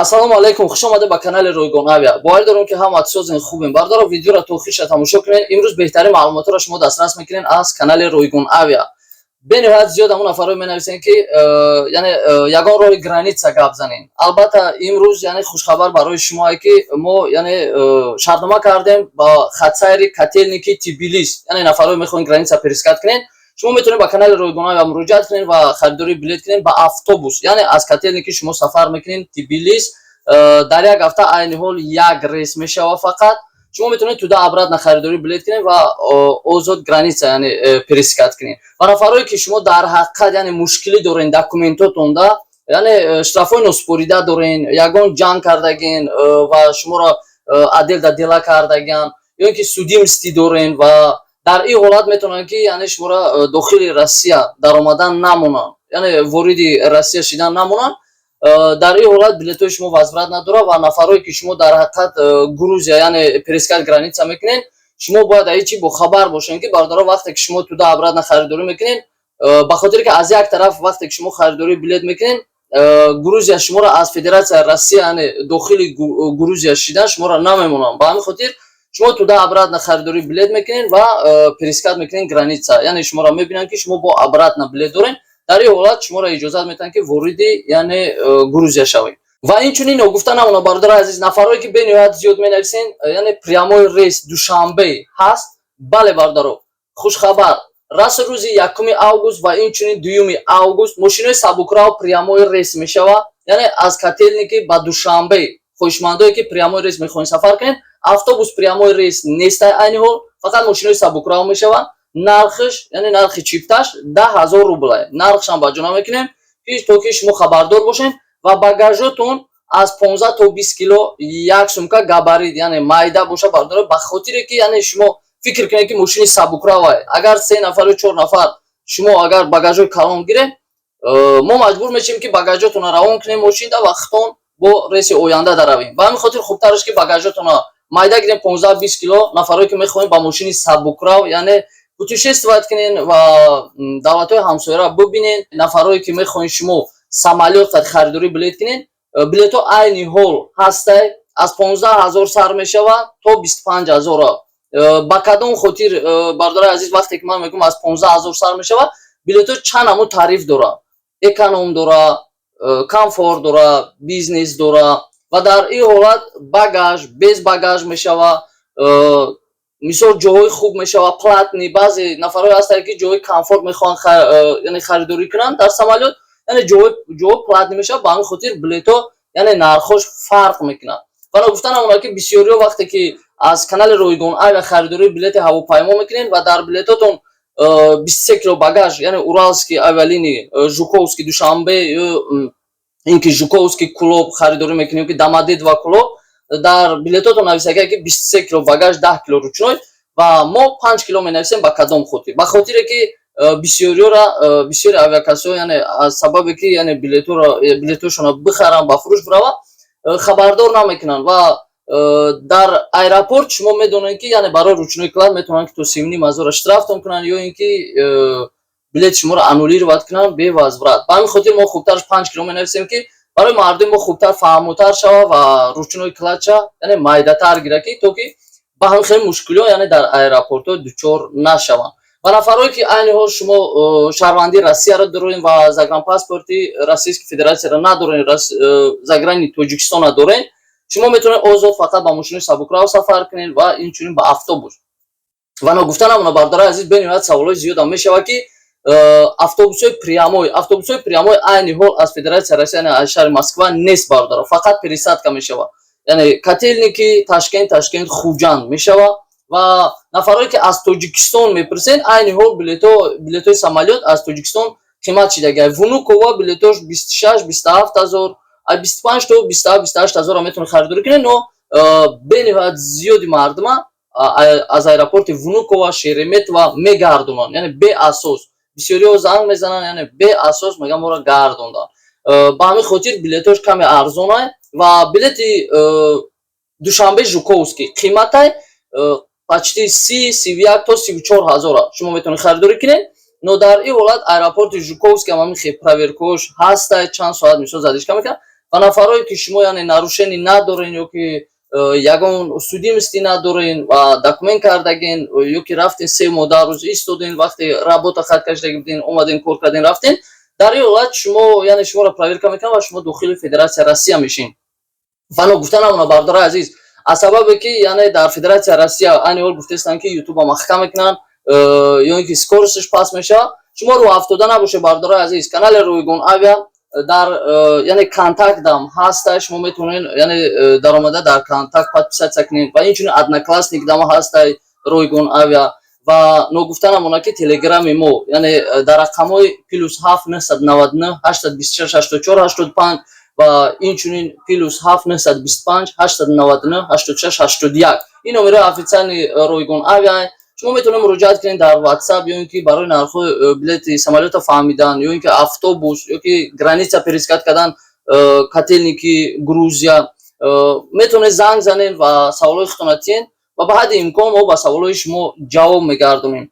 Ассалому алайкум, хуш омадед ба канали Ройгон Авиа. Боварӣ дорам, ки ҳамат созен, хубем. Бардоро, видеоро то охириша тамошо кунед. Имрӯз беҳтарин маълумотҳоро шумо дастрас мекунед аз канали Ройгон Авиа. Бениҳоят зиёд ҳамон нафарҳое менависем, ки яъне ягон роҳи граница гап занем. Албатта, имрӯз, яъне, хушхабар барои шумое, ки мо, яъне, шартнома кардем ба хатсайри Котельники Тбилис. Яъне нафарҳое мехоҳед граница пересекать кунед, шумо метавонед ба канали Ройгон Авиа муроҷиат кунед ва харидории билет кунед ба автобус. Яъне аз Котельники шумо сафар мекунед Тбилис, дар як ҳафта айни ҳол як рейс мешава фақат. Шумо метавонед туда обратно харидорӣ билет кунед ва озод граница, яъне, пересекать кунед. Ва нафарое ки шумо дар ҳақиқат, яъне, мушкилӣ дорен документотонда, яъне штрафҳои носупорида дорен, ягон ҷанг кардагин ва шуморо отдел да дела кардагиан ё ин ки судимости дорен, ва дар ин ҳолат метавонанд, ки, яъне, шуморо дохили Россия даромадан намонанд, яъне вориди Россия шидан намонанд. Дар ин ҳолат билетҳои шумо возврат надорад. Ва нафарое ки шумо дар ҳақиқат Грузия, яъне, пересекать граница мекунед, шумо бояд аи чӣ бохабар бошед, ки, бародаро, вақте ки шумо туда обратно харидорӣ мекунед, ба хотире ки аз як тараф, вақте ки шумо харидории билет мекунед, Грузия шуморо аз Федератсияи Россия, яъне дохили Грузия шидан шуморо намемонанд. Ба ҳамин хотир шумо туда обратно харидории билет мекунед ва пересекать мекунед граница, яъне шуморо мебинанд, ки шумо бо обратно билет доред. Дар ин ҳолат шуморо иҷозат метиҳанд, ки вориди, яъне, Грузия шавед. Ва инчунин ногуфта намонад, бародари азиз, нафарое ки бениҳоят зиёд менависен, яъне прямой рейс Душанбе ҳаст? Бале, бародаро, хушхабар: расо рӯзи 1 август ва инчунин 2 август мошинои сабукрав прямой рейс мешавад, яъне аз Котельники ба Душанбе. Хоҳишмандое ки прямой рейс мехоҳед сафар кунед, автобус прямой рейс нестай айни ҳол, фақат мошинои сабукрав мешавад. Нархш, яъне нархи чипташ 10 000 рублай. Нархшам ба ҷо намекунем, то ки шумо хабардор бошед. Ва багажотон аз 15 то 20 кило, як сумка габарит, яъне майда боша, бардора, ба хотире ки, яъне, шумо фикр кунед, ки мошини сабукравай, агар се нафар ё чор нафар шумо агар багажҳои калон гиред, мо маҷбур мешавем, ки багажотонро равон кунем мошинда ва хитон бо рейси оянда даравем. Ба ҳамин хотир хубтараш, ки багажотонро майда гирем, 15-20 кило. Нафарое ки мехоҳем ба мошини сабукрав, яъне, путешествовать кунен ва давлатҳои ҳамсояро бибинен, нафарое ки мехоҳем шумо самолёт қад харидорӣ билет кунен, билетҳо айни ҳол ҳастай, аз 15 000 сар мешавад то 25 000-ро. Ба кадом хотир, бародари азиз, вақте ки ман мегӯям, аз 15 000 сар мешавад, билетҳо чанд намуд тариф дорад: эконом дора, комфорт дора, бизнес дора. Ва дар ин ҳолат багаж, без багаж мешавад, мисол, ҷоҳои хуб мешавад, платный. Баъзе нафарҳое ҳастанд, ки ҷоҳои комфорт мехоҳанд, яъне, харидорӣ кунанд дар самолёт, яъне ҷоҳо платный мешавад. Ба ҳамин хотир билетҳо, яъне, нархҳош фарқ мекунад. Ва ногуфта намонад, ки бисёриҳо, вақте ки аз канали Ройгон Авиа харидории билети ҳавопаймо мекунед ва дар билетотон 23 кило багаж, яъне Уральские авиалинии, Жуковский Душанбе ё ин ки Жуковский Кулоб харидорӣ мекунем, ки Домодедово Кулоб, дар билетотон нависага, ки 23 кило багаж, 10 кило ручной, ва мо 5 кило менависем. Ба кадом хотир? Ба хотире ки бисёриёра, бисёри авиакассаҳо, яъне, аз сабабе ки, яъне, билетҳошонро бихаранд, ба фурӯш бираванд, хабардор намекунанд. Ва дар аэропорт шумо медонед, ки, яъне, барои ручной клад метавонанд, ки то 3,5 ҳазора штрафтон кунанд ё ин ки билети шуморо аннулировать кунанд бевозврат. Ба ҳамин хотир мо хубтараш 5 кило менависем, ки барои мардуми мо хубтар фаҳмутар шава ва ручной кладша, яъне, майдатар гира, ки то ки ба ҳамин хеле мушкилиҳо, яъне, дар аэропортҳо дучор нашаванд. Ва нафарое ки айни ҳол шумо шаҳрвандии Россияро дорем ва загранпаспорти Российской Федерацияро надорем, заграни Тоҷикистона дорем, шумо метавонед озод фақат ба мошини сабукрав сафар кунед ва инчунин ба автобус. Ва ногуфта намонад, бародари азиз, бениҳоят саволҳои зиёдам мешавад, ки автобусҳои прямой айни ҳол аз Федератсияи Россия, яъне аз шаҳри Москва нест, бародаро, фақат пересадка мешавад, яъне Котельники Ташкент, Ташкент Хуҷанд мешавад. Ва нафарое ки аз Тоҷикистон мепурсед, айни ҳол билетҳои самолёт аз Тоҷикистон қимат шидагиай. Внуково билетош 26, 27 ҳазор, аз 25 то 27, 28 ҳазорро метавонед харидорӣ кунед. Но бениҳоят зиёди мардума аз аэропорти Внуково, Шереметьево мегардонанд, яъне беасос. Бисёриҳо занг мезананд, яъне беасос мегӯянд, моро гардонданд. Ба ҳамин хотир билетош каме арзонай. Ва билети Душанбе Жуковский қиматай почти 30, 31 то 34 ҳазора шумо метавонед харидорӣ кунед. Но дар ин ҳолат аэропорти Жуковский ҳам ҳамин хел проверкаҳош ҳастай, чанд соат, мисол, задержка мекунад. Ва нафарое, ки шумо, яъне, нарушение надорен ё ки ягон судимости надорен ва документ кардагин ё ки рафтен, 3 моҳ, 10 рӯз истоден, вақте работа хат кашидаги буден, омаден, кор карден, рафтен, дар ин ҳолат шумо, яъне, шуморо проверка мекунанд ва шумо дохили Федератсияи Россия мешин. Ва ногуфта намона, бардораи азиз, аз сабабе ки, яъне, дар Федератсияи Россия айни ҳол гуфтаистанд, ки Ютуба маҳкам мекунанд ё ин ки скорость аш паст мешавад, шумо рӯҳафтода набошед, бардораи азиз. Канали Ройгон Авиа дар яъне, Контактам ҳаста, шумо метавонед, яъне, даромада дар Контакт подписаться кунед ва инчунин Одноклассник дама ҳастай Ройгон Авиа. Ва ногуфта намона, ки Телеграми мо, яъне, дар рақамҳои +7 999 826 84 85 ва инчунин +7 925 899 86 81, ин номерои официальный Ройгон Авиа. Шумо метавонед муроҷиат кунед дар WhatsApp ё ин ки барои нархҳои билети самолёта фаҳмидан ё ин ки автобус ё ки граница пересекать кардан, Котельники, Грузия, метавонед занг занед ва саволҳои худтона тиҳед ва ба ҳадди имкон мо ба саволҳои шумо ҷавоб мегардонем.